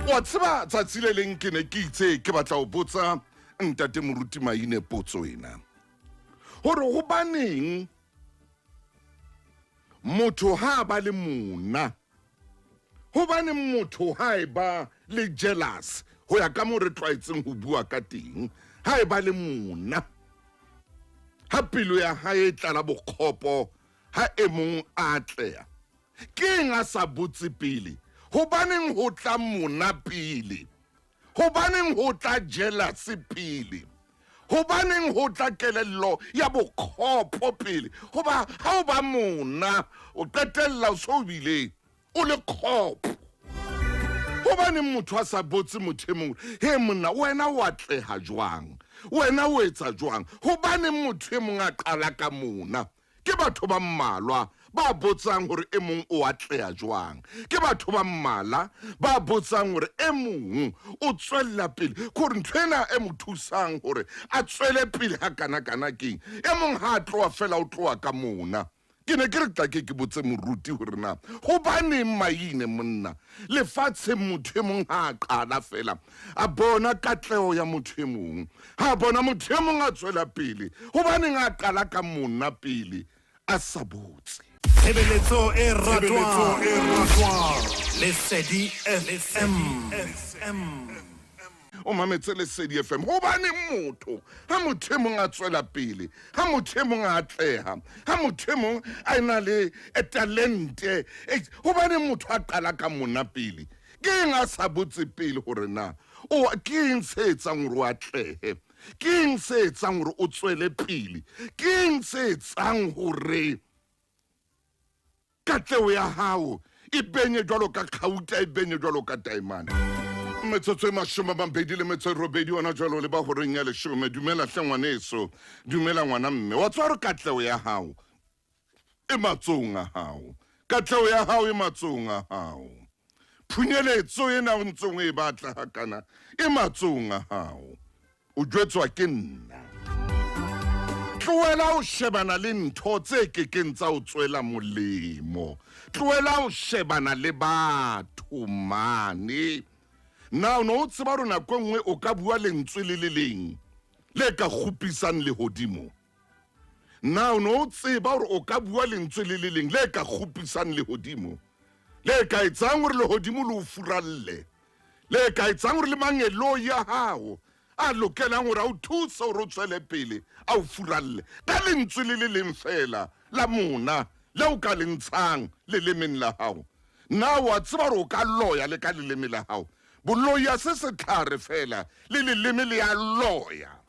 Wa tseba tsatsi le leng ke ne ke itse ke batla ho botsa ntate moruti Maine potso ena. Hore hobaneng motho ha a ba le mona, hobaneng motho ha e ba le jealous ho ya ka mo re tlwaetseng ho bua ka teng, ha e ba le mona, ha pelo ya hae e tlala bokgopo ha e mong a atleha. Ke eng a sa botse pele? Hobaneng ho tla mona pele? Hobaneng ho tla jealousy pele? Hobaneng ho tla kelello ya bokgopo pele? Hoba ha o ba mona, o qetella o so bile o le kgopo. Hobaneng motho a sa botse motho e mong, he monna, wena o atleha jwang? Wena o etsa jwang? Hobaneng motho e mong a qala ka mona? Ke batho ba mmalwa ba botsang hore e mong o atleha jwang. Ke batho ba mmala ba botsang hore e mong o tswella pele. Ke hore ntho ena e mo thusang hore a tswele pele ha kana-kana keng. E mong ha a tloha feela o tloha ka mona. Ke ne ke re tla ke ke botse moruti hore na hobaneng Maine monna lefatsheng motho e mong ha a qala feela a bona katleho ya motho e mong, ha a bona motho e mong a tswela pele, hobaneng a qala ka mona pele a sa botse? Tshebeletso e ratwang Lesedi FM. O mametse Lesedi FM. Hobaneng motho ha motho e mong a tswela pele, ha motho e mong a atleha, ha motho e mong a ena le talente, hobaneng motho a qala ka mona pele? Ke eng a sa botse pele hore na o ke eng se etsang hore o atlehe? Ke eng se etsang hore o tswele pele? Ke eng se etsang hore katleho ya hao e benye jwalo ka kgauta, e benye jwalo ka taemane? Metsotso e mashome a mabedi le metso e robedi hona jwalo le ba horeng ya leshome. Dumela hle ngwaneso, dumela ngwana mme. Wa tseba hore katleho ya hao e matsohong a hao. Katleho ya hao e matsohong a hao. Phunyeletso ena o ntseng o e batla hakana e matsohong a hao. O jwetswa ke nna. Tlohela ho shebana le ntho tse kekeng tsa o tswela molemo. Tlohela ho shebana le batho mane. Na o ne o tseba hore nako e nngwe o ka bua lentswe le le leng le ka kgopisang lehodimo? Na o ne o tseba hore o ka bua lentswe le le leng le ka kgopisang lehodimo, le ka etsang hore lehodimo le o furalle, le ka etsang hore le mangeloi a hao a lokelang hore a o thuse hore o tswele pele a o furalle ka lentswe le le leng feela la mona le o ka le ntshang lelemeng la hao? Na o a tseba hore o ka loya le ka leleme la hao? Boloi ha se setlhare fela, le leleme le a loya.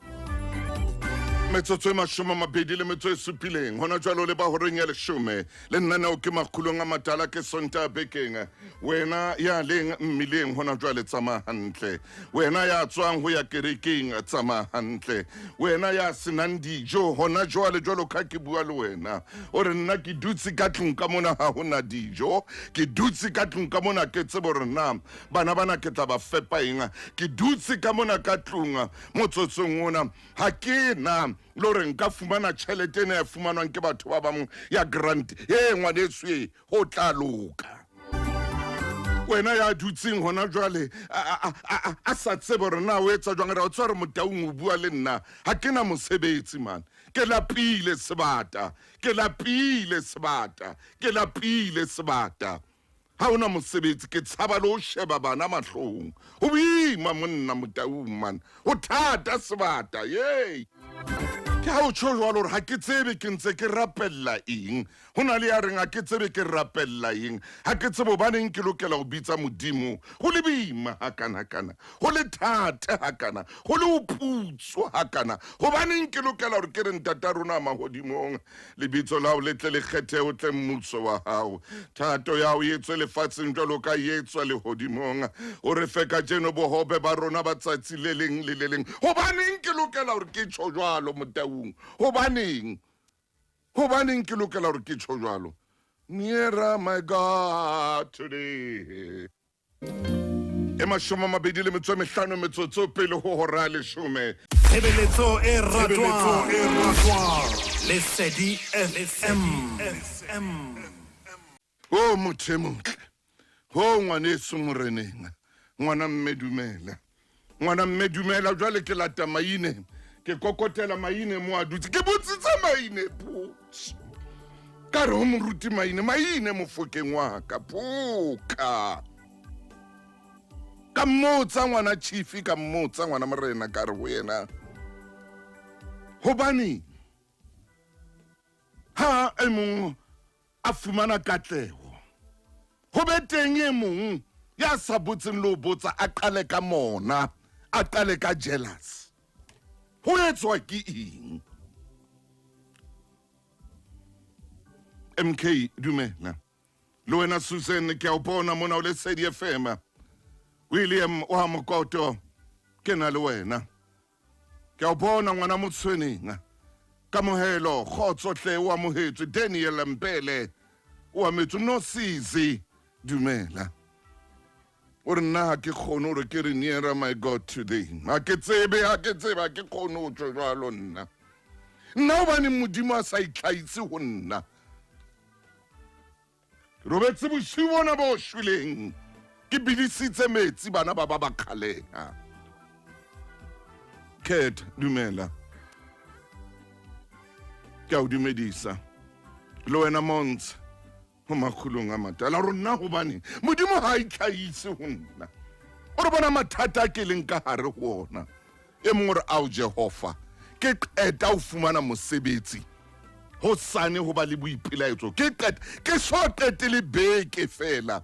Metsotso e mashome a mabedi le metso e supileng hona jwalo le ba horeng ya leshome le nnaneo ke makgulong a matala ke Sontaha bekeng. Wena ya leng mmileng hona jwale tsamaya hantle. Wena ya tswang ho ya kerekeng tsamaya hantle. Wena ya senang dijo hona jwale jwalo ka ke bua le wena o re nna ke dutse ka tlung ka mona ha hona dijo, ke dutse ka tlung ka mona ke tsebo hore na bana bana ke tla ba fepa eng, ke dutse ka mona ka tlung motsotsong ona ha ke na le hore nka fumana tjhelete ena ya fumanwang ke batho ba bang ya grant. E ngwaneso e ho tla loka. Wena ya dutseng hona jwale a sa tsebe hore na o etsa jwang, re o tseba hore Motaung o bua le nna ha ke na mosebetsi man, ke lapile sebata, ke lapile sebata, ke lapile sebata. Ha hona mosebetsi, ke tshaba le ho sheba bana mahlong. Ho boima monna Motaung man, ho thata sebata. Yey. Ke ha o tjho jwalo hore ha ke tsebe ke ntse ke rapella eng. Ho na le ya reng ha ke tsebe ke rapella eng. Ha ke tsebe hobaneng ke lokela ho bitsa Modimo. Ho le boima hakana-kana, ho le thata hakana, ho le ho putswa hakana. Hobaneng ke lokela hore ke re Ntata rona mahodimong, lebitso la hao le tle le kgethehe, ho tle mmuso wa hao, thato ya hao e etswe lefatsheng jwalo ka e etswa lehodimong. O re fe kajeno bohobe ba rona ba tsatsi le leng le le leng. Hobaneng ke lokela hore ke tjho jwalo Motaung? Hobaneng? Hobaneng ke lokela hore ke tjho jwalo? Nearer my God today. E mashome a mabedi le metso e mehlano metsotso pele ho hora ya leshome. Tshebeletso e ratwang Lesedi FM. O motho e motle, ho ngwaneso moreneng. Ngwana mme dumela. Ngwana mme dumela jwale ke lata maine. Ke kokotela maine mo a dutse. Ke botsitse maine potso. Ka re ho moruti maine, maine mofokeng wa ka phoka. Ka mmotsa ngwana chief, ka mmotsa ngwana morena ka re ho yena. Hobane ha e mong a fumana katleho ho be teng e mong ya sa botseng le ho botsa a qale ka mona a qale ka jealous ho etswa ke eng MK dumela le wena Susan ke a o bona mona o le Sedi FM William wa Mokoto ke na le wena Ke a o bona ngwana Motshweneng. Kamohelo, kgotso hle o amohetswe. Daniel Mpele o ametswe. Nosizi, dumela. O re nna ha ke kgone hore ke re nearer my God today. Ha ke tsebe, ha ke tsebe, ha ke kgone ho tjho jwalo nna. Nna hobaneng Modimo a sa itlhahise ho nna? Ke robetse bosiu bona bo shweleng, ke bidisitse metsi bana ba ba ba khaleha. Cat, dumela. Ke a o dumedisa. Le wena Mons, ho makgulong a matala rona hobane Modimo ha a itlhahise ho nna. O re bona mathata a ke leng ka hare ho ona. E mong o re, Ao Jehova, ke qeta ho fumana mosebetsi hosane ho ba le boipelaetso. Ke qeta, ke so qete le beke feela.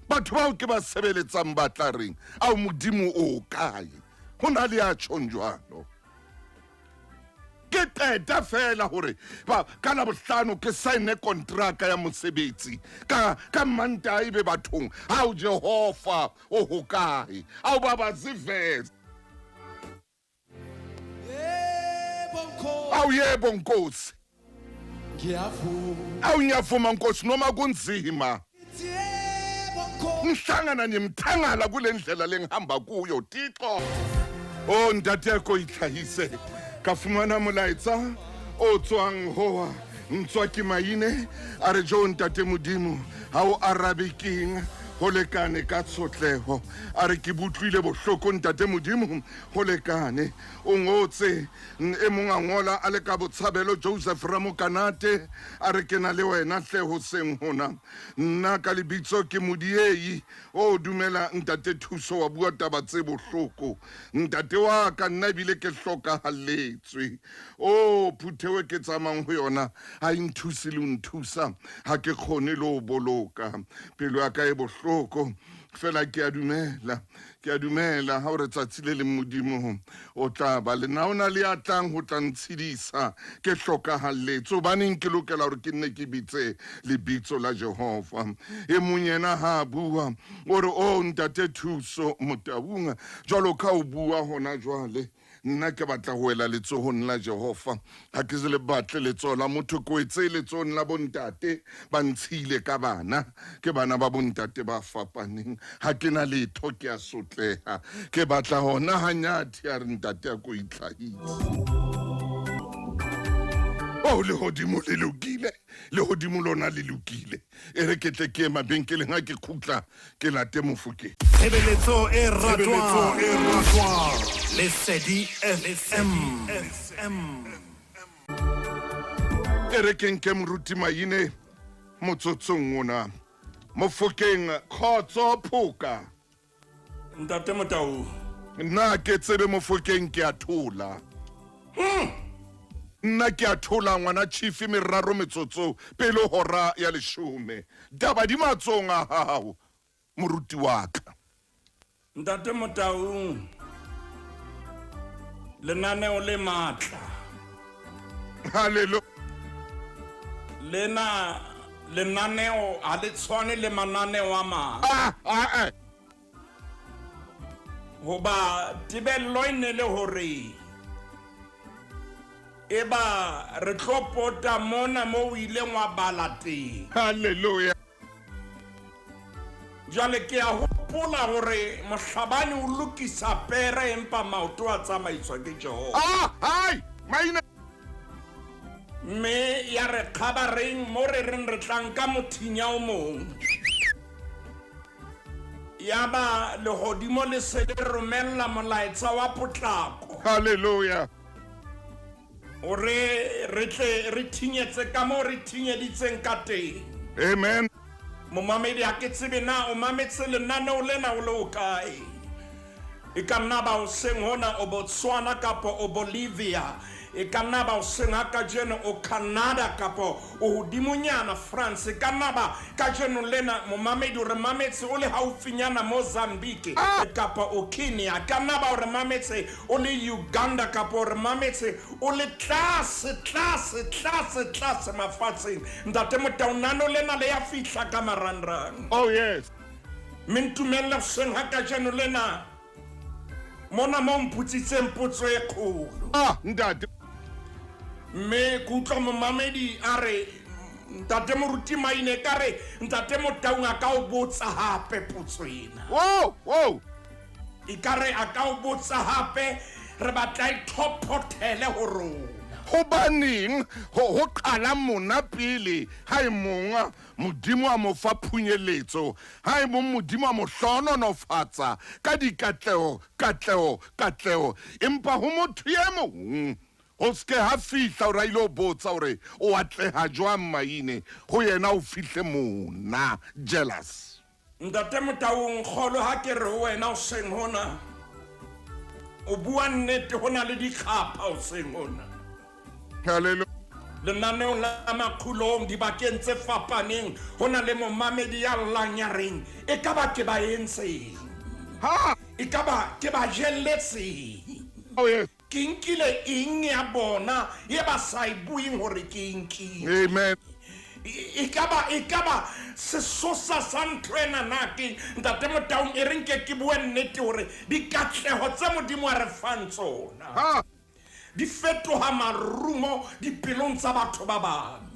Batho bao ke ba sebeletsang ba tla reng? Ao Modimo o kae? Ho na le ya tjhong jwalo. Ke qeta feela hore ba ka Labohlano ke saene kontraka ya mosebetsi ka ka Mantaha ebe bathong ao Jehova o hokae ao ba ba ziveze awu yebo nkosi awu ngiyavuma nkosi noma kunzima ngihlangana nemthangala kule ndlela lengihamba kuyo tixo o ntate ako itlhahise ka fumana molaetsa o tswang hoa ntswa ke maine a re jo ntate modimo ha o arabe keng ho lekane ka tshotleho a re ke butlwile bohloko ntate modimo ho lekane o ngotse e mong a ngola a le ka botshabelo joseph ramokanate a re ke na le wena hle hoseng hona nna ka lebitso ke modiei o dumela ntate thuso wa bua taba tse bohloko ntate wa ka nna ebile ke hlokahalletswe o phutheo ke tsamayng ho yona ha e nthuse le ho nthusa ha ke kgone le ho boloka pelo ya ka e bohloko fela ke a dumela ke a dumela ha o re tsatsi le leng modimo o tla ba le nna o na le ya tlang ho tla ntshedisa ke hlokahalletse hobaneng ke lokela hore ke nne ke bitse lebitso la jehova e mong yena ha a bua o re o ntate thuso motaung jwalo ka o bua hona jwale nna ke batla ho wela letsohong la jehova ga ke se le batle letsoho la motho ko etse letsohong la bontate ba ntshile ka bana ke bana ba bontate ba fapaneng ga ke na letho ke a sotleha ke batla hona hanyathi a re ntate a ko itlhahise o lehodimo le lokile lehodimo lona le lokile e re ke tle ke ye mabenkeleng a ke khutla ke late mofokeng Tshebeletso e ratwang Lesedi FM. E re ke nke moruti Maine motsotsong ona. Mofokeng khotso phoka. Ntate Motau. Nna ke tsebe Mofokeng ke a thola. Nna ke a thola ngwana chief meraro metsotso pele hora ya leshome. Taba di matsong a hao moruti wa ka. Ntate Motaung, lenaneo le matla. Hallelujah. Lena lenaneo ha le tshwane le mananeo a mang. Ah, ah, ah. Hoba tebello e ne le hore eba re tlo pota mona mo o ileng wa bala teng. Hallelujah. Jwale ke a hopola hore mohlabani o lokisa pere empa maoto a tsamaiswa ke Jehova. Ah, hai, maina. Mme ya re kgabareng mo re reng re tla nka mothinya o mong. Yaba lehodimo le se le romella molaetsa wa potlako. Hallelujah. Hore re tle re thinyetse ka moo re thinyeditseng ka teng. Amen. Momamedi, ha ke tsebe na o mametse lenaneo lena o le o kae. E ka nna ba hoseng hona o Botswana kapa o Bolivia. E ka nna ba hoseng ha kajeno o Canada kapa o hodimonyana France. E ka nna ba kajeno lena momamedi o re mametse o le haufinyana Mozambique kapa o Kenya. E ka nna ba o re mametse o le Uganda kapa o re mametse o le tlase, tlase, tlase, tlase mafatsheng. Ntate Motau, nano lena le ya fihla ka marangrang. Oh yes. Mme ntumelle hoseng ha kajeno lena mona mo mpotsitseng potso e kgolo. Ah, ntate. Mme ke utlwa momamedi a re ntate Moruti Maine ka re ntate Motaung a ka o botsa hape potso ena. Wow, wow. E ka re a ka o botsa hape, re batla e thophothele ho rona. Hobaneng ho qala mona pele ha e mong Modimo a mo fa phunyeletso, ha e mong Modimo a mo hlohonolofatsa ka dikatleho, katleho, katleho, empa ho motho e mong ho se ke ha fihla hore a ile ho botsa hore o atleha jwang Maine, ho yena o fihle mona. Jealous. Ntate Motaung, kgolo ha ke re ho wena hoseng hona, o bua nnete, ho na le dikgapha hoseng hona. Hallelujah. Lenaneong la Makgulong dibakeng tse fapaneng ho na le momamedi ya llang ya reng e ka ba ke ba entseng, Ha. e ka ba ke ba jelletseng, Oh yes. ke nkile eng ya bona ye ba sa e bueng hore ke e nkile. Amen. E ka ba sesosa sa ntho ena na ke ntate Motaung, e reng ke bue nnete hore dikatleho tse Modimo a re fang tsona Ha. di fetoha marumo dipelong tsa batho ba bang.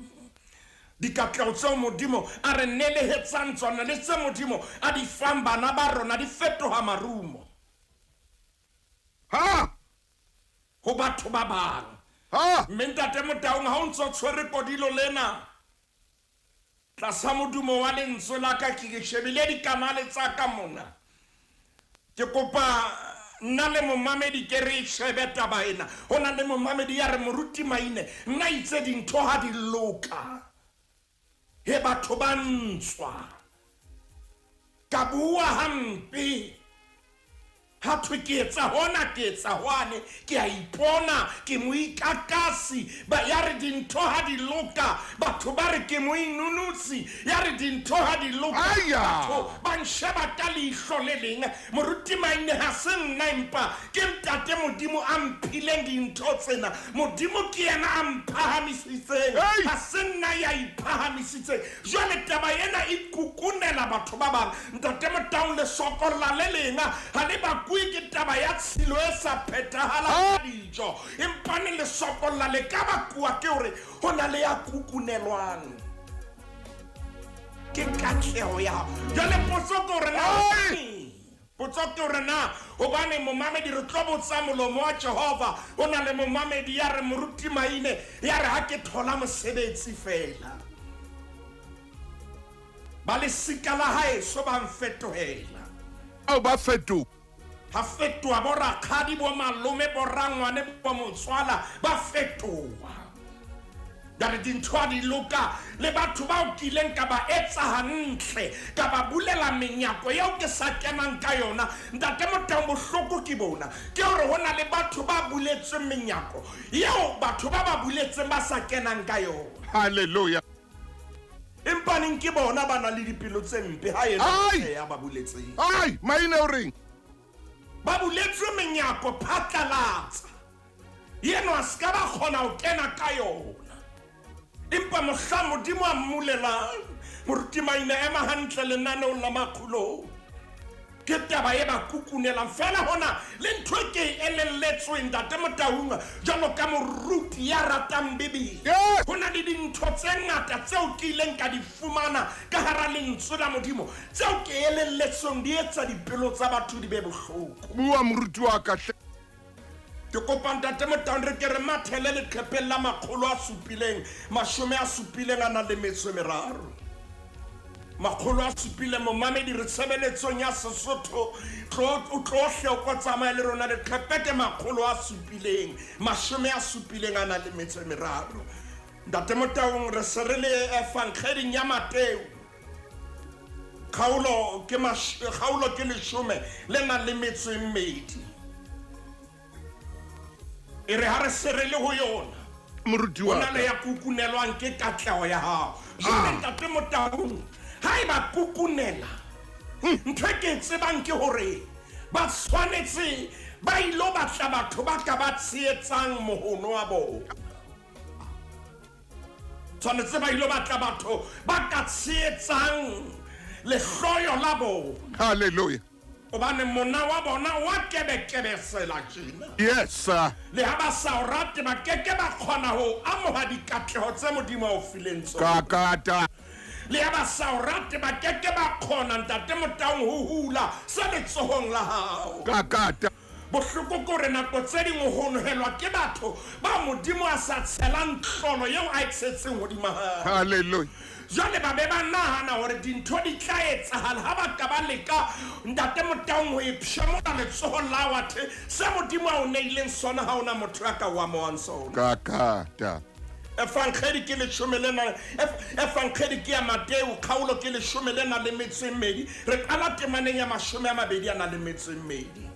Dikatleho tseo Modimo a re nelehetsang tsona le tse Modimo a di fang bana ba rona di fetoha marumo Ha. ho batho ba bang. Ha. Mme ntate Motaung, ha o ntso tshwere kodilo lena tlasa modumo wa lentswe la ka, ke shebile dikanale tsa ka mona. Ke kopa nna le momamedi ke re shebe taba ena. Ho na le momamedi ya re Moruti Maine, nna itse dintho ha di loka, he batho ba ntswa, ka bua hampe, ha thwe ke etsa hona, ke etsa hwane, ke a ipona ke moikakasi. Ba ya re dintho ha di loka, batho ba re ke moinunutsi. Ya re dintho ha di loka, batho ba nsheba ka leihlo le leng. Moruti Maine, ha se nna, empa ke ntate Modimo a mphileng dintho tsena. Modimo ke yena a mphahamisitseng, ha se nna ya iphahamisitseng. Jwale taba ena e kukunela batho ba bang. Ntate Motaung, le sokolla le leng ha le ba ke taba ya tshilo e sa phethahala ka dijo, empane le sokolla le ka bakua ke hore ho na le ya kukunelwang ke katleho ya hao. Jwale potso ke hore na, potso ke hore na hobane momamedi re tlo botsa molomo wa Jehova. Ho na le momamedi ya re Moruti Maine, ya re ha ke thola mosebetsi fela, ba lesika la haeso ba mfetohela. Ao ba fetoha. Ha fetoha bo rakgadi, bo malome, bo rangwane, bo motswala, ba fetoha. Jwale dintho ha di loka, le batho bao kileng ka ba etsa hantle, ka ba bulela menyako eo ke sa kenang ka yona. Ntate Motaung, bohloko ke bona ke hore ho na le batho ba buletsweng menyako eo batho ba ba buletseng ba sa kenang ka yona. Hallelujah. Empaneng ke bona ba na le dipelo tse mpe ha ena ya ba buletseng. Ai, Maine o reng? Ba buletswe menyako phatlalatsa, yeno a se ka ba kgona ho kena ka yona. Empa mohla Modimo a mmulelang, Moruti Maine, ema hantle lenaneong la Makgulong. Ke taba e ba kukunelang fela. Hona le ntho e ke e elelletsweng ntate Motaung, jwalo ka moruti ya ratang Bibele. Ho na le dintho tse ngata tseo ke ileng ka di fumana ka hara lentswe la Modimo, tseo ke elelletsweng di etsa dipelo tsa batho di be bohloko. Bua moruti wa ka hle. Ke kopa ntate Motaung re ke re mathele leqepheng la 773. Makgolo a supileng momamedi re tshebeletsong ya Sesotho tlo o tlo hle o ko tsamaye le rona leqepe ke 773 a nang le metso e meraro. Ntate Motaung re se re le efankgeding ya Mateo kgaolo ke kgaolo ke 12 le nang le metso e mmedi. E re ha re se re le ho yona moruti wa ho na le ya kukunelwang ke katleho ya hao. Jwale ntate Motaung ha e ba kukunela ntho e ke e tsebang ke hore ba tshwanetse ba ilo batla batho ba ka ba tshehetsang mohono wa bona. Tshwanetse ba ilo batla batho ba ka tshehetsang lehloyo la bona. Hallelujah. Hobane mona wa bona wa kebekebesela tjena. Yes sir. Le ha ba sa o rate ba keke ba kgona ho amoha dikatleho tse Modimo a o fileng tsona. Kakata. Le ha ba sa o rate ba keke ba kgona ntate Motaung ho hula se letsohong la hao. Kakata. Bohloko ke hore nako tse ding o honohelwa ke batho ba Modimo a sa tshelang tlolo eo a e tshetseng hodima hae. Hallelujah. Jwale ba be ba nahana hore dintho di tla etsahala ha ba ka ba leka ntate Motaung ho e pshamola letsohong la wa the se Modimo a o neileng sona ha ona motho ya ka o amohang sona. Kakata. Efankgedi ke 10 lena Efankgedi ke ya Mateo kgaolo ke 10 lena le metso e mmedi. Re qala temaneng ya 20 a nang le metso e mmedi.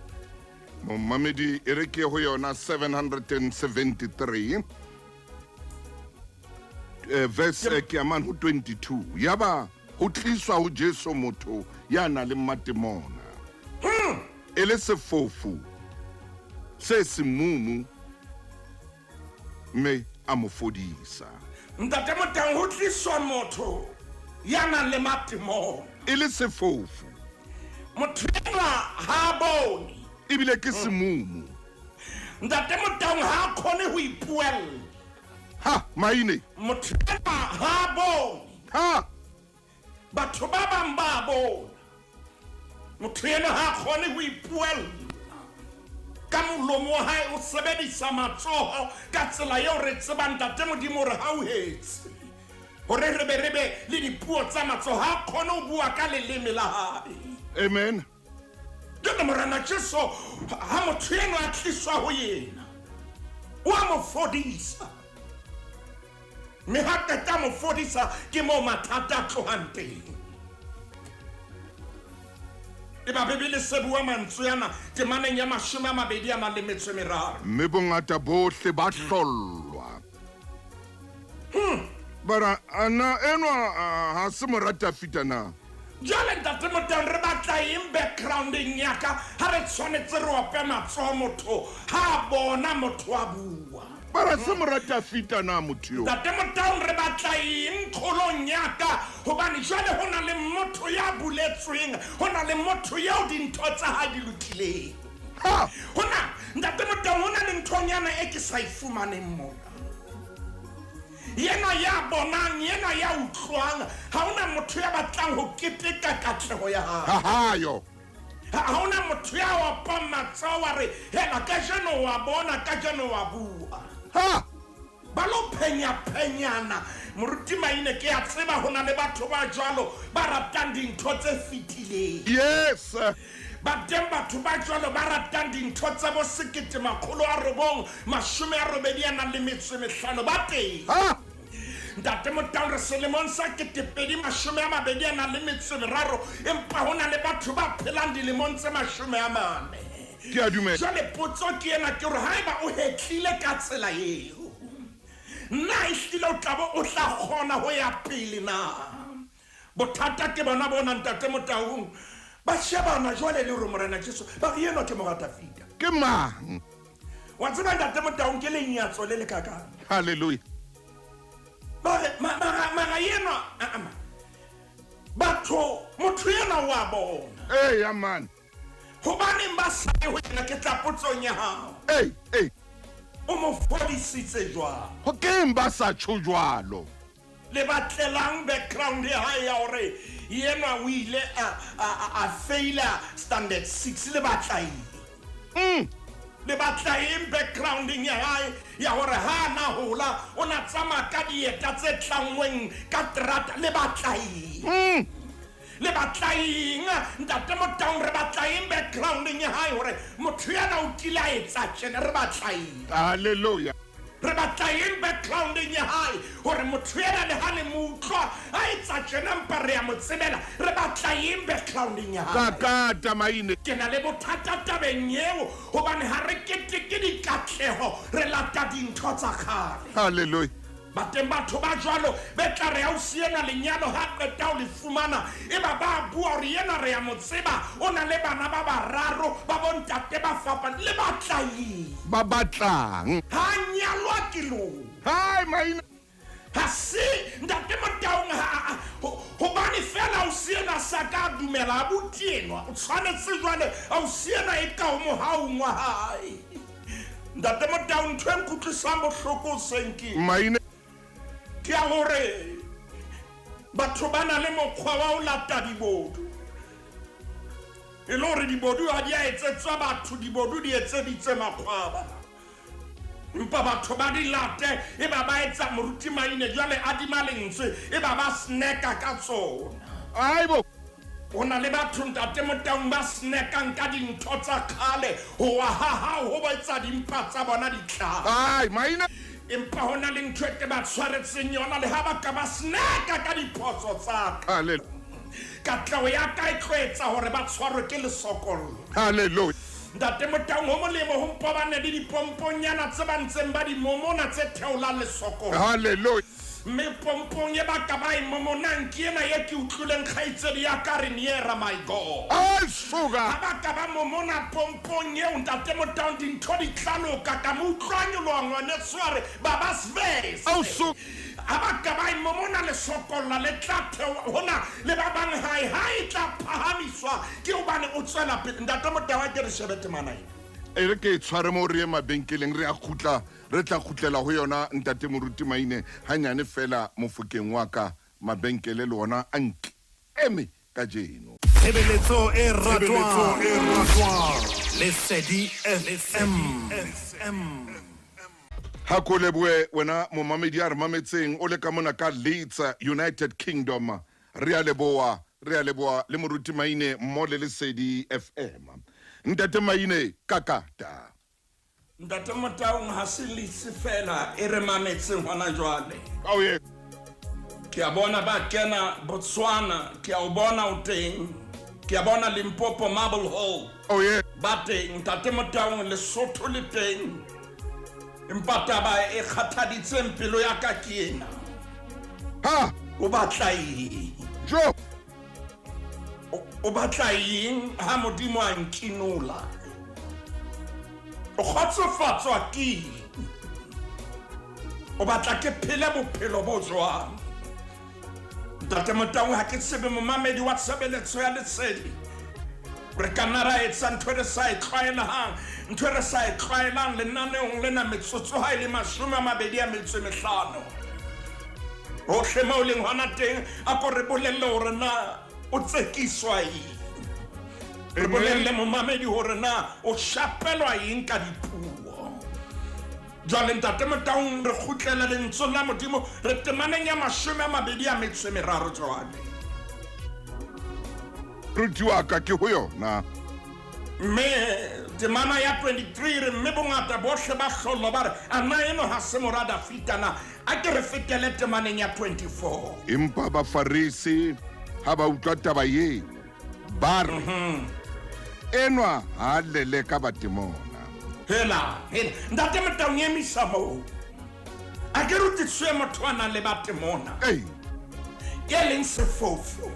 Momamedi e re ke ho yona 773 verse ke amang ho 22. Yaba ho tliswa ho Jesu motho ya nang le matemona. E le sefofu se semumu mme a mo fodisa. Ntate Motaung ho tliswa motho ya nang le matemona. E le sefofu. Motho enwa ha bone. Ebile ke semumu. Ntate Motaung ha kgone ho ipuella. Ha maine. Motho enwa ha bone. Ha batho ba bang ba bona. Motho enwa ha kgone ho ipuella. Ka molomo wa hae o sebedisa matsoho ka tsela eo re tsebang ntate Modimo re hauhetse. Hore re be re be le dipuo tsa matsoho ha kgone ho bua ka leleme la hae. Amen. Jwale Morena Jesu ha motho enwa a tliswa ho yena o a mo fodisa. Mme ha qeta mo fodisa ke moo mathata a tlohang teng. E ba Bibele se bua mantswe ana temaneng ya 23 a nang le metso e meraro. Mme bongata bohle ba hlollwa. Bara ana enwa ha se mora Dafida na? Jwale ntate Motaung re batla eng backgroundeng ya ka ha re tshwanetse re ope matsoho motho ha bona motho a bua. Bara se mora Dafida na motho yo? Ntate Motaung re batla eng kgolong ya ka hobane jwale ho na le motho ya buletsweng, ho na le motho eo dintho tsa hae di lokileng. Ha! Hona ntate Motaung ho na le nthonyana e ke sa e fumaneng mona. Yena ya bonang, yena ya utlwang, ha hona motho ya batlang ho keteka katleho ya hae. Ha hayo. Ha hona motho ya opang matsoho wa re hela kajeno wa bona, kajeno wa bua. Ha! Ba lo phenya phenyana. Moruti Maine ke a tseba ho na le batho ba jwalo ba ratang dintho tse fetileng. Yes. Ba teng batho ba jwalo ba ratang dintho tsa bo 1985 ba teng. Ha! Ntate Motaung re selemong sa 2023 empa ho na le batho ba phelang dilemong tse 40. Ke a dumela. Jwale potso ke ena ke hore haeba o hetlile ka tsela eo, nna ehlile o tla bo o tla kgona ho ya pele na? Bothata ke bona bona ntate Motaung. Ba shebana jwale le hore Morena Jesu ba re enwa ke mora Dafida. Ke mang? Wa tseba ntate Motaung ke lenyatso le le kakang. Hallelujah. Ba re mara enwa batho motho enwa wa bona. Ee ya man. Hobaneng ba sa ye ho yena ke tla potsong ya hao. Ei, ei. O mo fodisitse jwang? Ho keng ba sa tjho jwalo? Le batlelang background ya hae ya hore yena o ile a faila standard 6 le batla eng? Le batla eng backgrounding ya hae ya hore ha na hola o na tsamaya ka dieta tse tlangweng ka terata le batla eng? Le batla eng Ntate Motaung? Re batla eng backgroundeng ya hae hore motho yana o kile a etsa tjena? Re batla eng? Halleluja. Re batla eng backgroundeng ya hae hore motho ena le ha le mo utlwa a etsa tjena mpa re ya mo tsebela? Re batla eng backgroundeng ya hae? Kakata Maine. Ke na le bothata tabeng eo hobane ha re keteke dikatleho, re lata dintho tsa kgale. Halleluja. Ba teng batho ba jwalo be tla re ausi ena lenyalo ha qeta ho le fumana, e ba ba bua hore yena re ya mo tseba, o na le bana ba bararo ba bontate ba fapane. Le batla eng? Ba batlang Ha nyalwa ke lona. Hai Maine. Ha se Ntate Motaung, hobane fela ausi ena sa ka dumela abuti enwa o tshwanetse jwale ausi ena e ka o mohaung wa hae. Ntate Motaung, ntho e nkutlwisang bohloko hoseng ke Maine ke ya hore batho ba na le mokgwa wa ho lata dibodu, e le hore dibodu ha di a etsetswa batho, dibodu di etseditse makgwaba, empa batho ba di late e ba ba etsa moruti Maine jwale adima lentswe e ba ba snacka ka tsona. Aibo. Ho na le batho Ntate Motaung ba snackang ka dintho tsa kgale ho wa ha hao ho ba etsa dimpa tsa bona di tlala. Ai Maine. Empa ho na le ntho e ke ba tshwaretseng yona le ha ba ka ba snacka ka diphoso tsa ka. Halleluja. Katleho ya ka e tlo etsa hore ba tshwarwe ke lesokollo. Halleluja. Ntate Motaung, ho molemo ho mpo bane le dipomponyana tse ba ntseng ba di momona tse theolang lesokollo. Halleluja. Mme pompong e ba ka ba e momonang ke ena e ke utlwileng kgaitsedi ya ka re nearer my God. Ai suka. Ha ba ka ba momona pompong eo Ntate Motaung, dintho di tla loka ka mo utlwa nyoloha ngwaneso a re ba ba svese. Au suka. Ha ba ka ba e momona lesokolla le tla theoha hona le ba bang hae ha e tla phahamiswa ke hobane o tswela pele. Ntate Motaung, a ke re shebe temana ena. E re ke e tshware mo re ye mabenkeleng, re a kgutla, re tla kgutlela ho yona Ntate Moruti Maine hanyane fela mofokeng wa ka. Mabenkele le ona a ntleme kajeno. Tshebeletso e ratwang, Lesedi FM. Ha ko lebohe wena momamedi a re mametseng o le ka mona ka Leeds, United Kingdom. Re a leboha, re a leboha le Moruti Maine mmo le Lesedi FM. Ntate Maine kakata. Ntate Motaung, ha se Leeds fela e re mametseng hona jwale. Ao ye. Ke a bona ba kena Botswana, ke a o bona o teng. Ke a bona Limpopo Marble Hall. Oh ye. Ba teng Ntate Motaung, Lesotho le teng. Empa taba e kgathaditseng pelo ya ka ke ena. Ha. O batla eng? Jo. O batla eng ha Modimo a nkinola? O kgotsofatswa ke eng? O batla ke phele bophelo bo jwang? Ntate Motaung, ha ke tsebe momamedi wa tshebeletso ya Lesedi. Re ka nna ra etsa ntho e re sa e tlwaelang, ntho e re sa e tlwaelang lenaneong lena metsotso ha e le 25. Hohle moo leng hona teng, a ko re bolelle hore na o tsekiswa eng. Re bolelle momamedi hore na o shapelwa eng ka dipuo. Jwale Ntate Motaung, re kgutlela lentswe la Modimo, re temaneng ya 23 jwale. Moruti wa ka ke ho yona. Mme temana ya 23 re mme bongata bohle ba hlollwa ba re, a na eno ha se mora Dafita na? A ke re fetele temaneng ya 24. Empa Bafarisi ha ba utlwa taba ye, ba re, enwa ha leleka batemona. Hela, hela. Ntate Motaung, emisa moo. A ke re o tliswe motho a nang le batemona. Ei. E leng sefofu,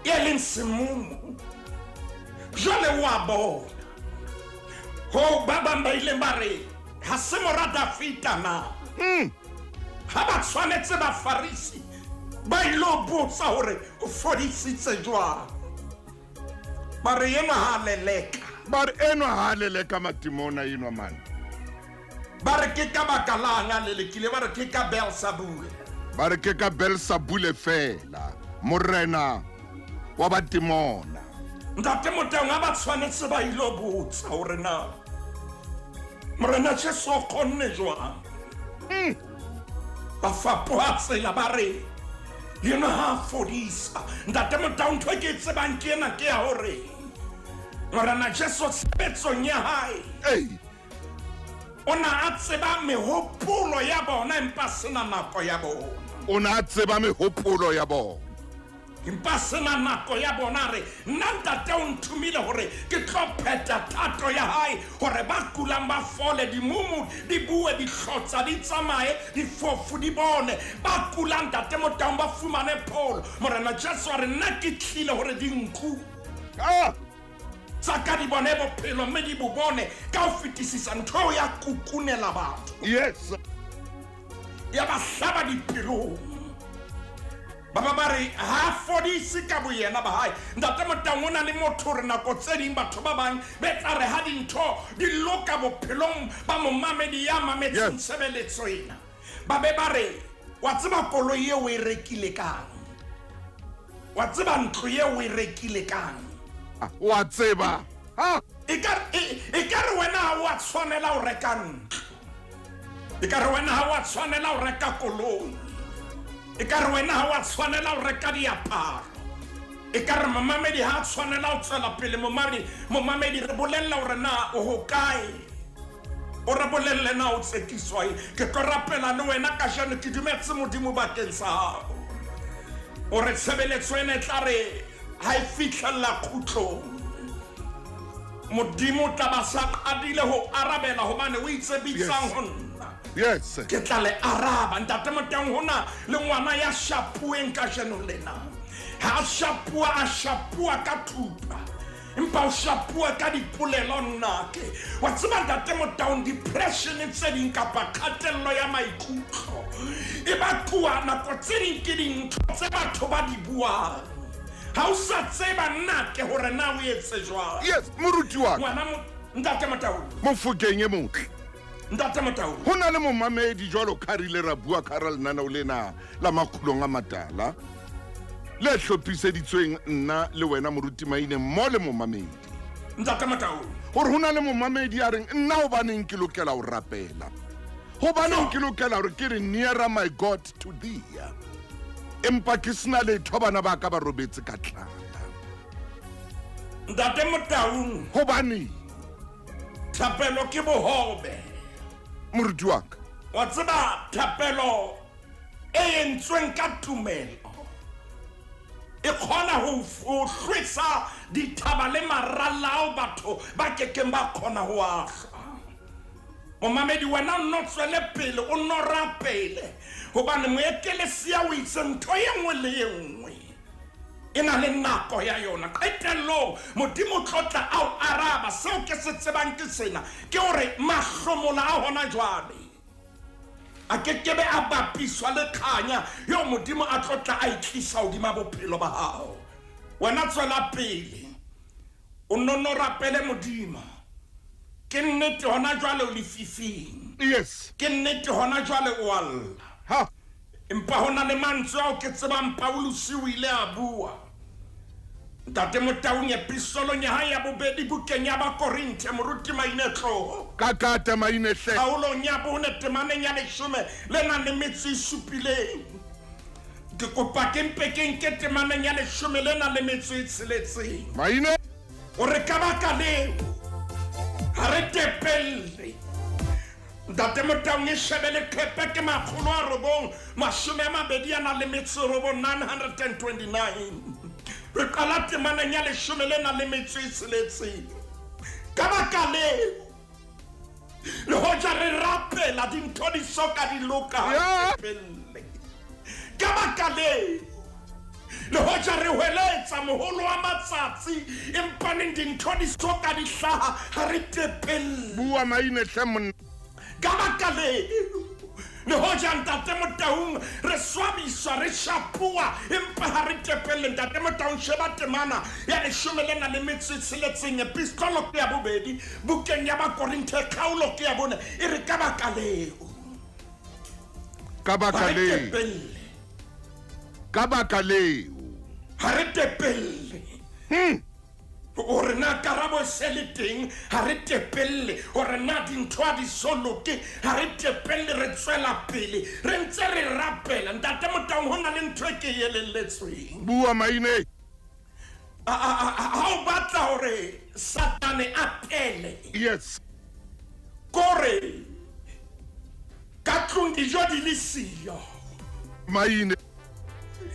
e leng semumu. Jwale wa bona. Ho ba bang ba ileng ba re, ha se mora Dafita na? Ha ba tshwanetse Bafarisi ba ilo botsa hore o fodisitse jwang. Ba re enwa ha leleka. Ba re enwa ha leleka matimona enwa man. Ba re ke ka baka lang a lelekile, ba re ke ka Beelzebule. Ba re ke ka Beelzebule fela, morena wa batimona. Ntate Motaung, ha ba tshwanetse ba ilo botsa hore na Morena Jesu o kgonne jwang. Ba fapoha tsela ba re Yena ha a fodisa. Ntate Motau, ntho e ke e tsebang ke ena ke ya hore Morena Jesu tshebetsong ya hae Ei. o na a tseba mehopolo ya bona empa a sena nako ya bona. O na a tseba mehopolo ya bona. Empa sena nako ya bona. A re, Nna Ntate o nthomile hore ke tlo phetha thato ya hae, hore ba kulang ba fole, dimumu di bue, dihlotsa di tsamaye, difofu di bone, ba kulang Ntate Motaung ba fumane pholo. Morena Jesu a re, Nna ke tlile hore dinku Ah! tsa ka di bone bophelo mme di bo bone ka ho fetisisa. Ntho eo ya kukunela batho. Yes. Ya ba hlaba dipelong. Ba ba ba re ha a fodise ka boyena ba hae. Ntate Motaung, o na le motho hore nako tse ding batho ba bang be tla re ha dintho di loka bophelong ba momamedi ya mametseng tshebeletso ena, ba be ba re, wa tseba koloi eo o e rekile kang? Wa tseba ntlo eo o e rekile kang? Wa tseba. Ha! E ka re wena ha o a tshwanela ho reka ntlo. E ka re wena ha o a tshwanela ho reka koloi. E ka re wena ha o a tshwanela ho reka diaparo. E ka re momamedi ha a tshwanela ho tswela pele. Momamedi, momamedi, re bolelle hore na o hokae. O re bolelle na o tsekiswa eng. Ke tlo rapela le wena kajeno, ke dumetse Modimo bakeng sa hao. O re tshebeletso ena e tla re ha e fihlella kgutlong, Modimo o tla ba sa qadile ho arabela, hobane o itse, bitsang ho nna. Yes. Ke tla le araba. Ntate Motaung, ho na le ngwana ya shapuweng kajeno lena. Ha a shapuwa, a shapuwa ka thupa. Empa o shapuwa ka dipolelo nnake. Wa tseba Ntate Motaung, depression tse ding kapa kgatello ya maikutlo e bakuwa nako tse ding ke dintho tse batho ba di buang. Ha o sa tseba nnake hore na o etse jwang. Yes, moruti wa ka. Ngwana mo, Ntate Motaung. Mofokeng e motle. Ntate Motaung. Ho na le momamedi jwalo ka re ile ra bua ka hara lenaneo lena la Makgulong a Matala le hlophiseditsweng nna le wena moruti Maine mmo le momamedi. Ntate Motaung. Hore ho na le momamedi a reng nna hobaneng ke lokela ho rapela? Hobaneng ke lokela hore ke re nearer my God to thee? Empa ke sena letho, bana ba ka ba robetse ka tlala. Ntate Motaung. Hobaneng? Thapelo ke bohobe. Moruti wa ka. Wa tseba thapelo e entsweng ka tumelo e kgona ho hlwesa dithaba le maralla ao batho ba kekeng ba kgona ho a hlwa. Momamedi, wena o nno tswele pele, o nno rapele, hobane moekelesia o itse ntho e nngwe le e nngwe e na le nako ya yona. Qetellong Modimo o tlo tla a o araba. Seo ke se tsebang ke sena, ke hore mahlomola a hona jwale a ke ke be a bapiswa le kganya eo Modimo a tlo tla a e tlisa hodima bophelo ba hao. Wena tswela pele, o nno nno rapele Modimo. Ke nnete hona jwale o lefifing. Yes. Ke nnete hona jwale o a lla. Ha. Empa ho na le mantswe ao ke tsebang Pauluse o ile a bua. Ntate Motaung, epistolong ya hae ya bobedi bukeng ya Bakorinthe, moruti Maine tloho. Ka kata Maine hle. Kgaolong ya bone temaneng ya leshome le nang le metso e supileng. Ke kopa ke mpe ke nke temaneng ya leshome le nang le metso e tsheletseng. Maine. O re ka baka leo ha re tepelle. Ntate Motaung, e shebe leqhepe ke 929, 929. Re qala temaneng ya leshome le nang le metso e tsheletseng. Ka baka leo, le hoja re rapela dintho di soka di loka, ha re tepelle. Ka baka leo, le hoja re hweletsa moholo wa matsatsi, empaneng dintho di soka di hlaha, ha re tepelle. Bua Maine hle monna. Ka baka leo, le hoja Ntate Motaung re swabiswa, re shapuwa, empa ha re tepelle. Ntate Motaung, sheba temana ya leshome le nang le metso e tsheletseng, epistolo ke ya bobedi bukeng ya Bakorinthe, kgaolo ke ya bone, e re ka baka leo. Ka baka Ha re leo. tepelle. Ka baka leo. Ha re tepelle. Hore na karabo e se le teng, ha re tepelle. Hore na dintho ha di so loke, ha re tepelle, re tswela pele, re ntse re rapela. Ntate Motaung, ho na le ntho e ke e elelletsweng. Bua maine. Ha o batla hore Satane a tele, Yes. kore ka tlung dijo di le siyo. Maine.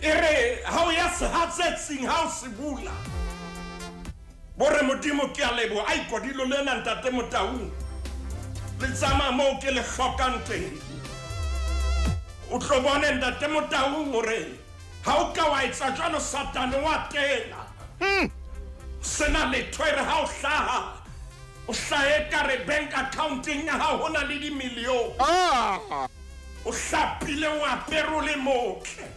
E re ha o ya sehatsetsing, ha o se bula, bo re Modimo ke a leboha. Ai, kodilo lena ntate Motaung le tsamaya moo ke le hlokang teng. O tlo bone ntate Motaung hore ha o ka wa etsa jwalo, Satane wa tela. Sena letho. E re ha o hlaha, o hlahe ka re bank accounteng ya hao ho na le dimilione. Ah. O hlapile, o apere, o le motle.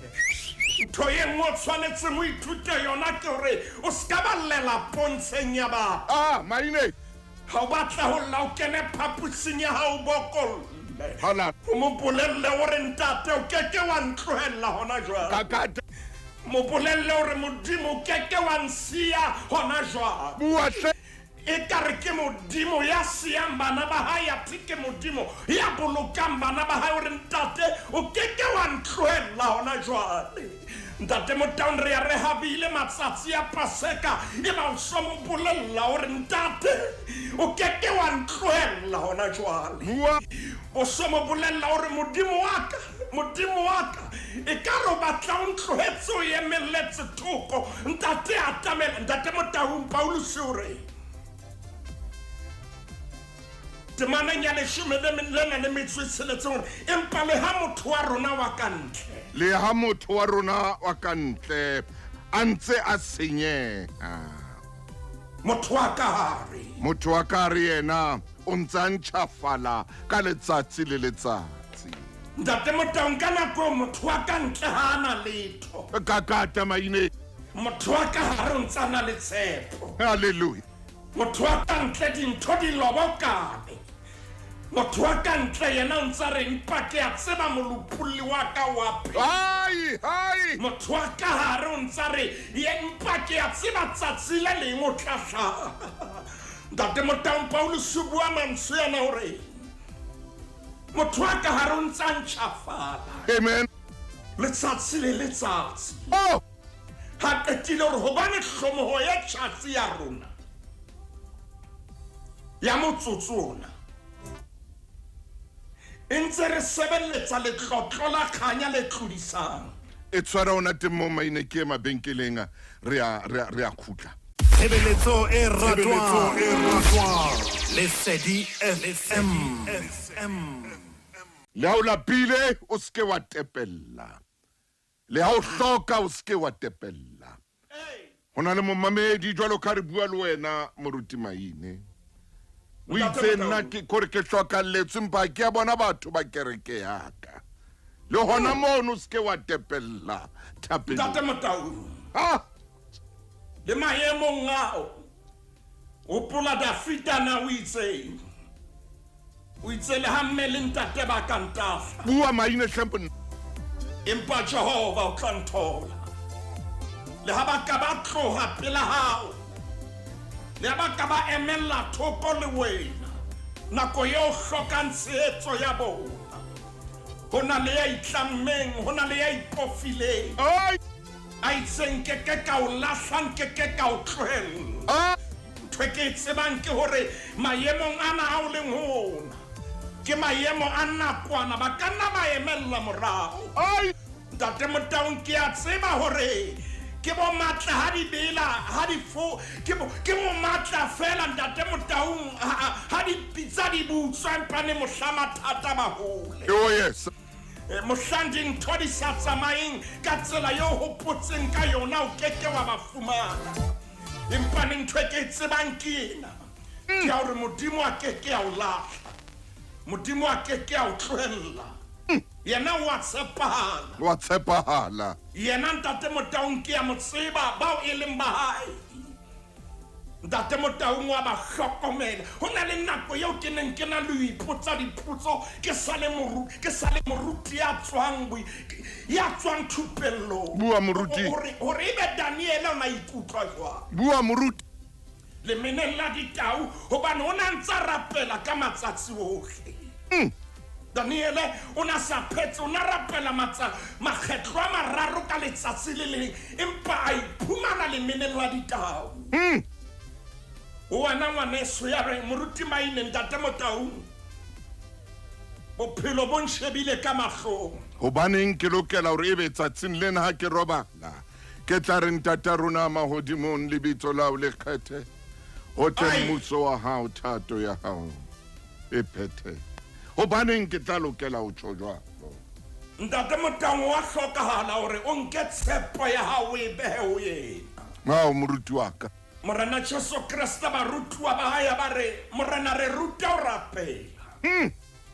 Ntho e nngwe o tshwanetseng o ithute yona ke hore o ska ballela pontsheng ya batho. Ah, maine. Ha o batla ho lla, o kene phapusing ya hao, bokolle. Hala. O mo bolelle hore ntate, o keke wa ntlohella hona jwale. Kakata. Mo bolelle hore Modimo, o keke wa nsiya hona jwale. Bua hle. Ekare ke Modimo ya siyang bana ba hae, athe ke Modimo ya bolokang bana ba hae. Hore ntate, o keke wa ntlohella hona jwale. Ntate Motaung, re ya re habile matsatsi a Paseka, e ba o so mo bolella hore ntate, o keke wa ntlohella hona jwale. Bua. O so mo bolella hore Modimo wa ka, Modimo wa ka, e ka re o batla o ntlohetse, o emelletse thoko. Ntate, atamela. Ntate Motaung, Paulus o re temaneng ya 16 hore empa le ha motho wa rona wa ka ntle, Le ha motho wa rona wa ka ntle a ntse a senyeha, motho wa ka hare, motho wa ka hare yena o ntse a ntjhafala ka letsatsi le letsatsi. Ntate Motaung, ka nako eo motho wa ka ntle ha a na letho, Kakata maine. motho wa ka hare o ntse a na le tshepo. Hallelujah. Motho wa ka ntle dintho di lobokane, motho wa ka ntle yena o ntse a re empa ke a tseba molopolli wa ka wa phela. Hai, hai. Motho wa ka hare o ntse a re ye empa ke a tseba tsatsi le leng o tla hlaha. Ntate Motaung, Paulus o bua mantswe yana hore motho wa ka hare o ntse a ntjhafala Amen. letsatsi le letsatsi. Oh. Ha qetile hore hobane hlomoho ya tjhatsi ya rona ya motsotso ona e ntse re sebeletsa letlotlo la kganya le tlodisang. E tshwara ona teng mo maine, ke mabenkeleng, re a khutla. Tshebeletso e ratwang, Lesedi FM. Le ha o lapile, o seke wa tepella. Le ha o hloka, o seke wa tepella. Ho na le momamedi jwalo ka re bua le wena moruti Maine, o itse nna ke kore ke hlokalletswe, mpa ke a bona batho ba kereke yaka. Le hona mono o seke wa tepella Ntate thapelong. Motaung, Ah. le maemong ao, hopola Dafita na o itseng, o itse le ha mme le ntate ba ka ntahla, Bua maine hlempo. empa Jehova o tla nthola. Le ha ba ka ba tloha pela hao, le ha ba ka ba emella thoko le wena nako eo hlokang tshehetso ya bona, ho na le ya itlammeng, ho na le ya ipofileng, Ai. a itseng ke ke ka o lahla, nke ke ka o tlohella. Ah. Ntho e ke e tsebang ke hore maemong ana ao leng ho ona ke maemo a nakwana, ba ka nna ba emella morao. Ai. Ntate Motaung, ke a tseba hore ke bo matla ha di bela, ha di fo ke mo matla fela. Ntate Motaung, ha di pitsa di butswa, empane mohla mathata ba hole, Oh yes. Mohlang dintho di sa tsamayeng ka tsela eo hopotseng ka yona, o keke wa ba fumana. Empa ntho e ke e tsebang ke ena, ke ya hore Modimo a keke a o lahla, Modimo a keke a o tlohella, yena o a tshepahala. Wa tshepahala. Yena ntate Motaung, ke ya mo tseba, bao e leng ba hae, ntate Motaung, wa ba hlokomela. Ho na le nako eo ke neng ke na le ho ipotsa dipotso, ke sa le moruti ya tswang thupellong. Bua, moruti. Hore ebe Daniele o na ikutlwa jwang. Bua moruti. Lemeneng la ditau hobane o na ntsa rapela ka matsatsi ohle. Daniele o na sa phetse, o na rapela makgetlo a mararo ka letsatsi le leng, empa a iphumana lemeneng la ditau. O wena ngwaneso ya reng moruti Maine ntate Motaung, bophelo bo nshebile ka mahlong. Hobaneng ke lokela hore ebe tsatsing lena ha ke robala ke tla re ntata rona mahodimong, lebitso la hao le kgethe, ho tle mmuso wa hao, thato ya hao e phethe. Hobaneng ke tla lokela ho tjho jwalo? Ntate Motaung, wa hlokahala hore o nke tshepo ya hao o e behe ho yena. Ao moruti wa ka. Morena Jesu Kreste barutuwa ba hae ba re, Morena re rute ho rapela.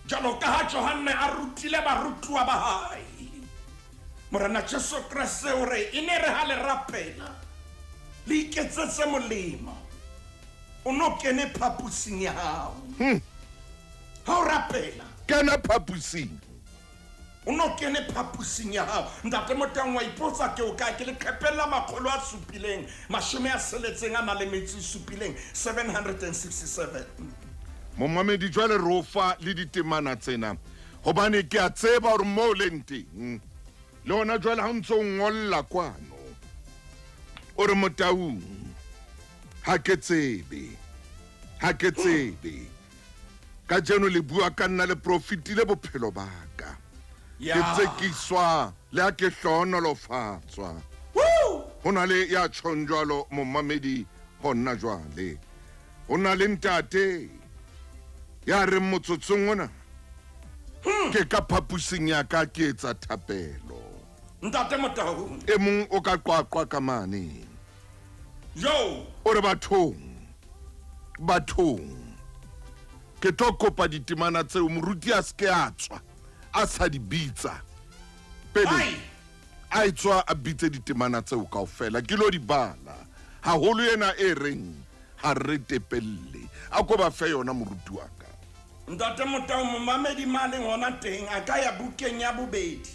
Jwalo ka ha Johanne a rutile barutuwa ba hae. Morena Jesu Kreste o re, e ne re ha le rapela, le iketsetse molemo. O no kene phapusing ya hao. Ha o rapela, kena phapusing. O no kene phapusing ya hao. Ntate Motaung, wa ipotsa ke o kae? Ke leqhepeng la 767, 767. Momamedi, jwale re o fa le ditemana tsena hobane ke a tseba hore moo leng teng le hona jwale ha o ntso ngolla kwano o re Motaung ha ke tsebe, ha ke tsebe. Kajeno le bua ka nna, le profitile bophelo ba ka. Ke tsekiswa le ha ke hlohonolofatswa. Ho na le ya tjhong jwalo momamedi hona jwale. Ho na le ntate ya reng motsotsong ona ke ka phapusing ya ka ke etsa thapelo. Ntate Motaung. E mong o ka qwaqwa ka mane. Yo. O re bathong, bathong, ke tlo kopa ditemana tseo moruti a se ke a tswa a sa di bitsa pele a e tswa a bitse ditemana tseo kaofela, ke lo di bala haholo ena e reng ha re tepelle. A ko ba fe yona moruti wa ka. Ntate Motaung, momamedi maleng hona teng a ka ya bukeng ya bobedi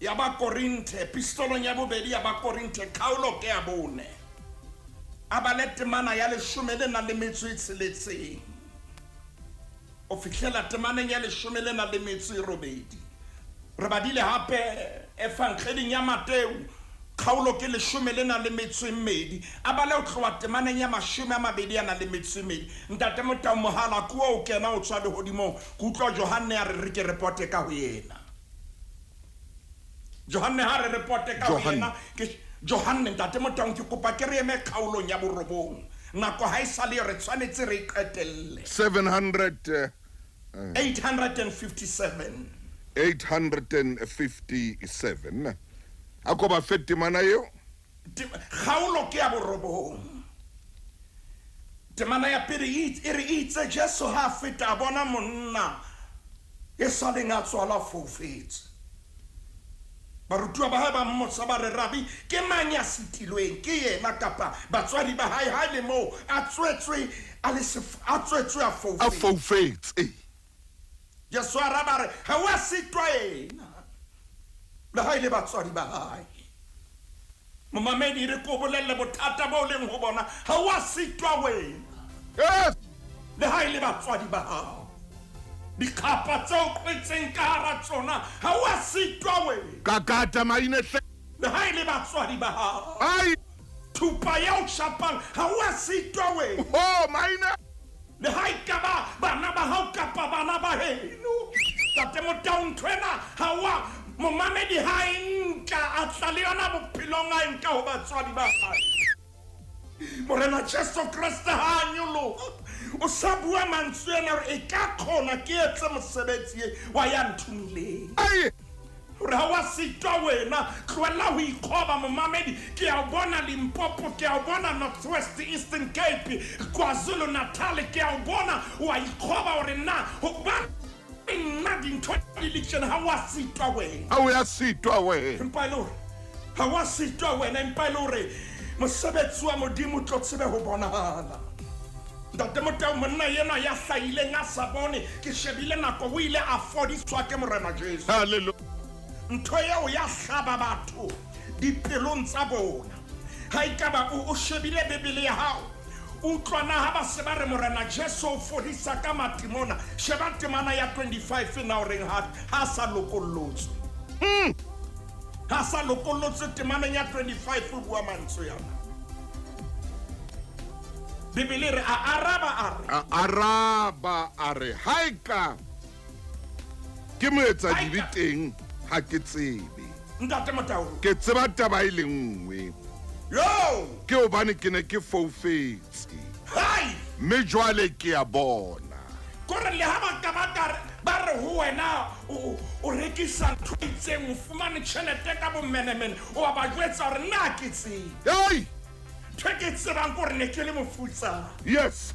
ya Bakorinthe, epistolong ya bobedi ya Bakorinthe, kgaolo ke ya 4, a bale temana ya 16 o fihlela temaneng ya 18. Re badile hape evangeling ya Mateu, kgaolo ke 12, a bale ho tloha temaneng ya 22. Ntate Motaung, mohala ke o kena o tswa lehodimong, ke utlwa Johanne a re re ke repote ka ho yena. Johanne ha re repote ka ho yena, ke Johanne. Ntate Motaung, ke kopa ke re eme kgaolong ya 9. Nako ha e sa le re tshwanetse re qetelle. 700 857. 857. A ko ba fe temana eo? Kgaolo ke ya 9. Temana ya pele e re itse Jesu ha feta a bona monna e sa leng a tswala foufetse. Barutuwa ba hae ba mmotsa ba re, Rabi, ke mang ya sitilweng, ke yena kapa batswadi ba hae ha le moo a tswetswe a le a tswetswe a foufetse? A foufetse. Jesu a araba a re, ha o a sitwa yena le ha e le batswadi ba hae. Momamedi, re ko bolelle bothata bo leng ho bona, ha o a sitwa wena le ha e le batswadi ba hao. Dikgapa tseo qwetseng ka hara tsona, ha o a sitwa wena. Kakata maine hle. Le ha e le batswadi ba hao. Ai. Thupa ya o shapang, ha o a sitwa wena. Oh, maine. Le ha e ka ba bana ba hao kapa bana ba heno. Ntate Motaung, ntho ena ha o a momamedi ha e nka a tla le yona bophelong, a e nka ho batswadi ba hae. Morena Jesu Kreste ha a nyoloha, o sa bua mantswe ana hore e ka kgona ke etse mosebetsi e wa ya nthomileng. Hore ha wa sitwa wena, tlohella ho ikgoba momamedi. Ke a o bona Limpopo, ke a o bona North West, Eastern Cape, KwaZulu Natal, ke a o bona wa ikgoba hore na hobane nna dintho di le tjena, ha wa sitwa wena. Ha o ya sitwa wena. Empa e le hore ha wa sitwa wena, empa e le hore mosebetsi wa Modimo tlo tsebe ho bonahala. Ntate Motaung, monna ena ya hlahileng a sa bone, ke shebile nako, o ile a fodiswa ke Morena Jesu. Hallelujah. Ntho eo ya hlaba batho dipelong tsa bona. Ha ekaba o, o shebile Bibele ya hao, utlwa na ha ba se ba re Morena Jesu o fodisa ka matimona. Sheba temana ya 25 na o reng ha, ha sa lokollotswe. Ha sa lokollotswe temaneng ya 25 o bua mantswe yana. Bibele e re a araba a re. A araba a re, ha eka ke moetsadibe teng ha ke tsebe. Ntate Motau. Ke tseba taba e le nngwe. Yo! Ke hobane ke ne ke foufetse. Hai! Mme jwale ke a bona. Kore le ha ba ka ba ka ba re ho wena o o rekisa ntho e itseng o fumane tjhelete ka bomenemene o a ba jwetsa hore nna ke tsebe. Hey! Ntho e ke e tsebang ke hore ne ke le mofutsana. Yes.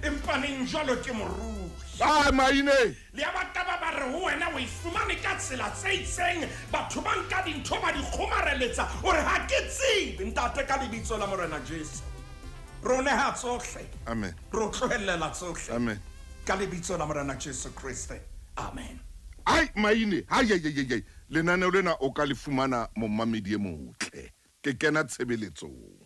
Empa neng jwalo ke morui. Ah, maine. Le ha ba ka ba ba re ho wena o e fumane ka tsela tse itseng, batho ba nka dintho ba di kgomareletsa, o re ha ke tsebe. Ntate, ka lebitso la Morena Jesu, re o neha tsohle. Amen. Re o tlohellela tsohle. Amen. Ka lebitso la Morena Jesu Kriste. Amen. Ai, maine, hai, ai, ai, ai. Lenaneo lena o ka le fumana momamedi e motle. Ke kena tshebeletsong.